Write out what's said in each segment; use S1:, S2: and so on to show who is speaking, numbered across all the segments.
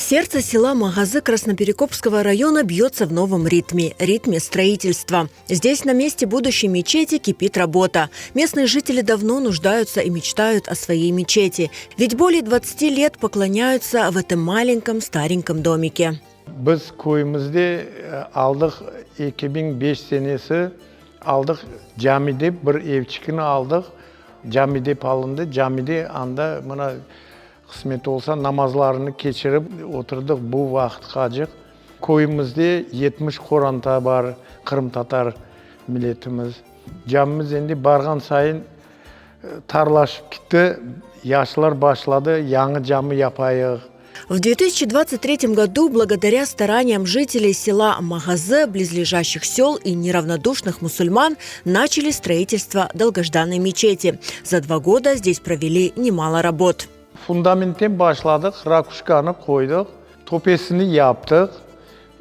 S1: Сердце села Мағазы Красноперекопского района бьется в новом ритме – ритме строительства. Здесь, на месте будущей мечети, кипит работа. Местные жители давно нуждаются и мечтают о своей мечети. Ведь более 20 лет поклоняются в этом маленьком стареньком домике.
S2: Biz köyümizde aldıq 2005 senesi aldıq cami dep bir evçikni aldıq, cami dep alındı, camide anda mına qısmet olsa namazlarını keçirip oturdıq bu vaqıtqacıq. Köyümizde 70 qoranta bar, qırımtatar milletimiz. Camimiz endi barğan sayın tarlaşıp kitti, yaşlar başladı, yañı cami yapayıq.
S1: В 2023 году, благодаря стараниям жителей села Мағазы, близлежащих сел и неравнодушных мусульман, начали строительство долгожданной мечети. За 2 года здесь провели немало работ.
S2: Fundamentten başladıq, rakuşkanı qoydıq, töpesini yaptıq,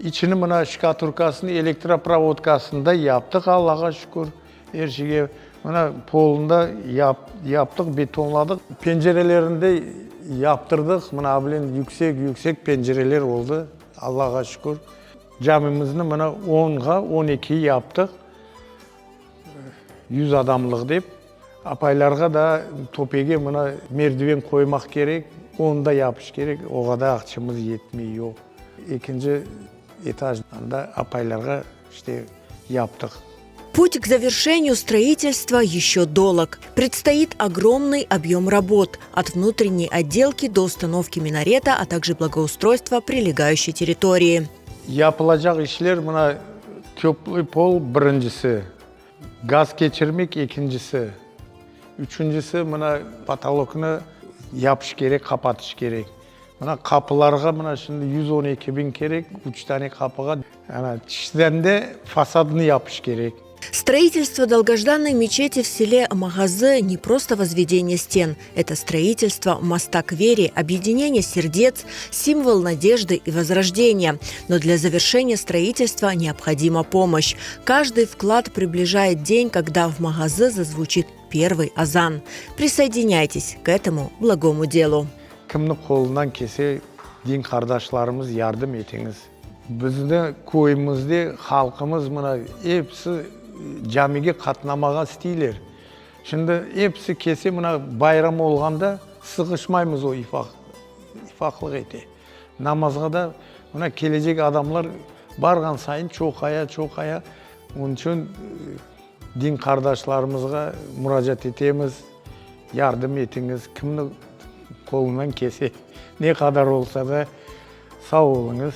S2: içini mına şkaturkasını, elektroprovodkasını da yaptıq, Allağa şükür, er şeyge. Mına polunda yaptıq, betonladıq. Pencerelerini de yaptırdıq, mına bilen yüksek-yüksek pencereler oldı, Allağa şükür. Camimizni mına 10-ğa 12 yaptıq, 100 adamlıq dep. Apaylarğa da töpege mına merdiven qoymaq kerek, onı da yapış kerek, oğa da aqçamız yetmey, yoq. Ekinci etajda apaylarğa işte yaptıq.
S1: Путь к завершению строительства еще долог. Предстоит огромный объем работ – от внутренней отделки до установки минарета, а также благоустройства прилегающей территории.
S2: Yapılacaq işler mına teplıy pol birincisi, gaz keçirmek ekincisi, üçüncisi mına potoloknı yapış kerek, qapatış kerek. Mına qapılarğa mına şimdi 112 biñ kerek, üç tane qapığa. Ana tıştan da fasadını yapış kerek.
S1: Строительство долгожданной мечети в селе Мағазы не просто возведение стен. Это строительство моста к вере, объединение сердец, символ надежды и возрождения. Но для завершения строительства необходима помощь. Каждый вклад приближает день, когда в Мағазы зазвучит первый азан. Присоединяйтесь к этому благому делу.
S2: Kimniñ qolundan kelse din qardaşlarımız yardım etiñiz. Bizni köyümizde halqımız mına episi camige qatnamağa isteyler. Şimdi episi kelse mına bayram olğanda sığışmaymız o ifaq, ifaqlıq ete. Namazğa da mına kelecek adamlar barğan sayın çoqaya, çoqaya. Onıñ içün din qardaşlarımızğa muracaat etemiz, yardım etiñiz, kimniñ qolundan kelse, ne qadar olsa da sağ oluñız.